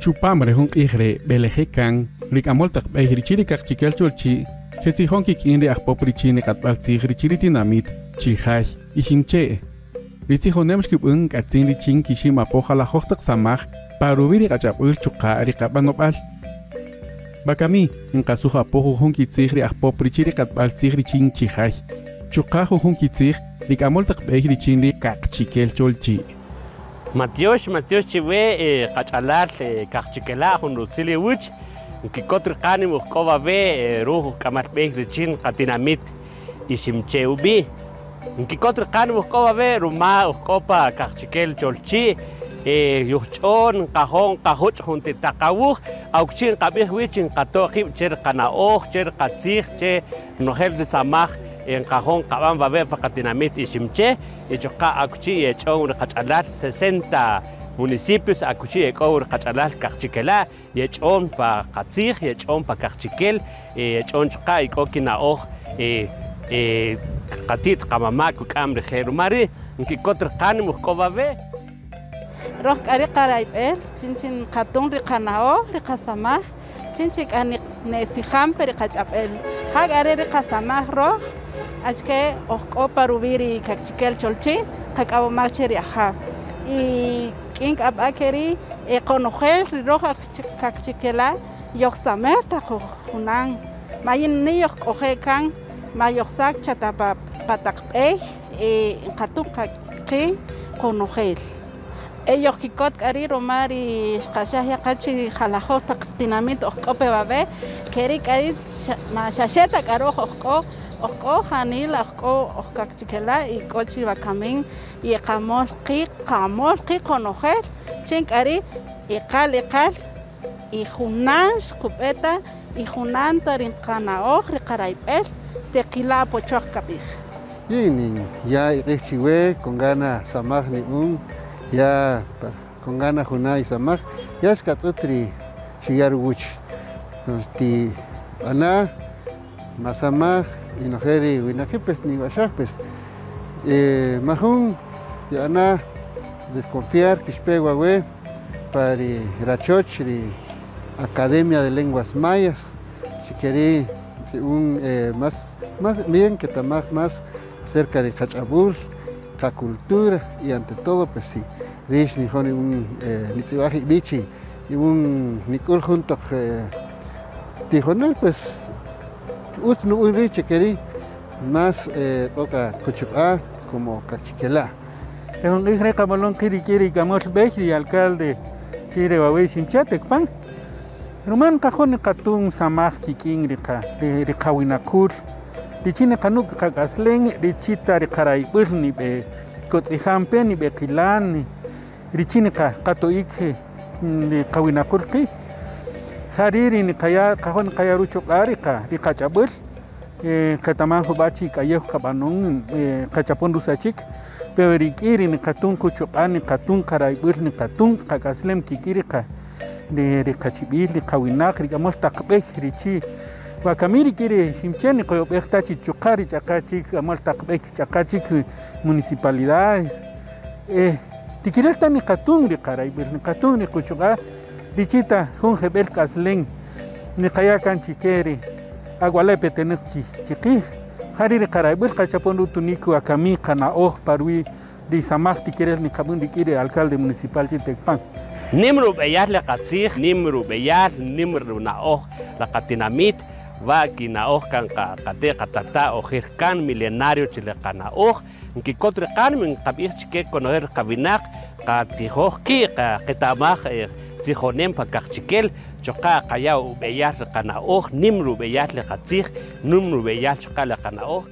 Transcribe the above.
Chupam re jun q'ij re' b'eleje kan, ri k'amöl taq b'ey richin ri kaqchikel cholchi' xetzijon kik'in ri ajpop richin ri q'atb'äl tzij richin ri tinamït Chijay, Iximche'. Ri tzijonem xkib'än nk'atzin richin nkixim apo jalajöj taq samaj pa ruwi' ri qach'ab'äl chuqa' ri qab'anob'al. Wakami, nqasuj apo jujun kitzij ri ajpop richin ri q'atb'äl tzij richin Chijay, chuqa' jujun kitzij ri k'amöl taq b'ey richin ri Kaqchikel Cholchi'. Matyox, matyox chiwe qach'alal kaqchikela' jun rutzil iwäch, nkikot ri qánima uj k'o wawe' röj uj k'amal b'ey richin qatinamit Iximche' ub'i'. Nkikot ri qánima uj k'o wawe' ruma uj k'o pa Kaqchikel Cholchi', yojch'on, nqajo' nqajuch' jun ti taqawuj, awkchi' nqab'ij wi chi nqato' qib' che ri qana'oj, che ri qatzij, che ronojel ri samaj nqajo' nqab'än wawe' pa qatinamit Iximche'. Y chuqa' akuchi yech'on ri qach'alal sesenta municipios akuchi ek'o ri qach'alal kaqchikela', yech'on pa qatzij, yech'on pa kaqchikel, yech'on chuqa' y k'o kina'oj qati't qamama' kuk'am rije'. Ruma ri' nkikot ri qánima uj k'o wawe'. Roj k'a ri qarayb'el chin chi nqatun ri qana'oj, ri qasamaj, chin chi k'a nesijan pe ri qach'ab'el. Ja k'a re' ri qasamaj roj, achike oj k'o pa ruwi' ri Kaqchikel Cholchi', qak'awomaj che ri Ajaw. Y k'in k'a b'a ke ri' qonojel ri roj aj Kaqchikela' yojsamej taq junan, ma ni yojk'oje' kan, ma yojsak cha ta pa taq b'ey, nqatun qi' qonojel. E yojkikot k'a ri' ruma ri xqaxaj ya qa chi jalajoj taq tinamit oj k'o pe wawe', ke ri' k'a ri' ma xa xe ta k'a roj oj k'o, oj k'o janila oj k'o oj kaqchikela' y k'o chi wakamin yeqamöl qi', qamöl qi' qonojel chin k'a ri' eqal eqal y junan xqub'e ta y junan ta ri qana'oj ri qarayb'el xteqila' apo choj kab'ij. Yin ya iq'ij chiwe con gana samaj ni'un, ya con gana juna isamaj, ya xkatz'ët ri xuya' ruwäch. Ti b'ana' masamaj y nojel ri winaqi' pues niwa'xaj pues majun tib'ana' desconfiar kixpe wawe' pa ri rachoch ri Academia de Lenguas Mayas, chi keri' un más más bien ketamaj más acerca ri qach'ab'ul, qacultura y ante todo pues si rix nijo' un nitz'ib'aj ib'i' chi un nik'ul jun toq tijonel pues utz nu'än ri' chi keri' más k'o qakuchuq'a' como kaqchikela'. Re jun q'ij re' qamolon qi' rik'in ri k'amöl b'ey ri alcalde chi re wawe' Iximche' Tecpan. Ruma nqajo' niqatun samaj kik'in ri qa ri qawinaqul richin niqanuk' qak'aslen richin ta ri qarayb'äl nib'e kotz'ijan pe nib'eqilan richin niqa qato'ik ri qawinaqul qi'. Ja ri' ri niqaya' qajo' niqaya' ruchuq'a' ri qa ri qach'ab'äl qetaman jub'a' chi k'ayew qab'anon qachapon rusachik pero rik'in ri niqatun quchuq'a' niqatun qarayb'äl niqatun qak'aslem kik'in ri qa ri qachib'il, ri qawinaq, ri k'amöl taq b'ey richi wakami rik'in ri Iximche' niqoyob'ej ta chi chuqa' ri ch'aqa chik k'amöl taq b'ey, ch'aqa chik municipalidades tikirel ta niqatun ri qarayb'äl, niqatun ri quchuq'a' richin ta jun jeb'ël k'aslem niqaya' kan chi ke ri ak'wala' e petenäq chi qij, ja ri' ri qarayb'äl qachapon rutunïk wakami qana'oj pa ruwi' Ri samaj tikirel niqab'än rik'in ri alcalde municipal chin Tecpan. Nim rub'eyal le qatzij, nim rub'eyal, nim runa'oj la qatinamit, wa' kina'oj kan qate' qatata' ojer kan milenario chi le qana'oj, nkikot ri qánima nqab'ij chike konojel ri qawinaq, qatijoj qi', qeta'maj tzijonem pa kaqchikel, chuqa' qaya' ub'eyal ri qana'oj, nim rub'eyal le qatzij, nim rub'eyal chuqa' le qana'oj.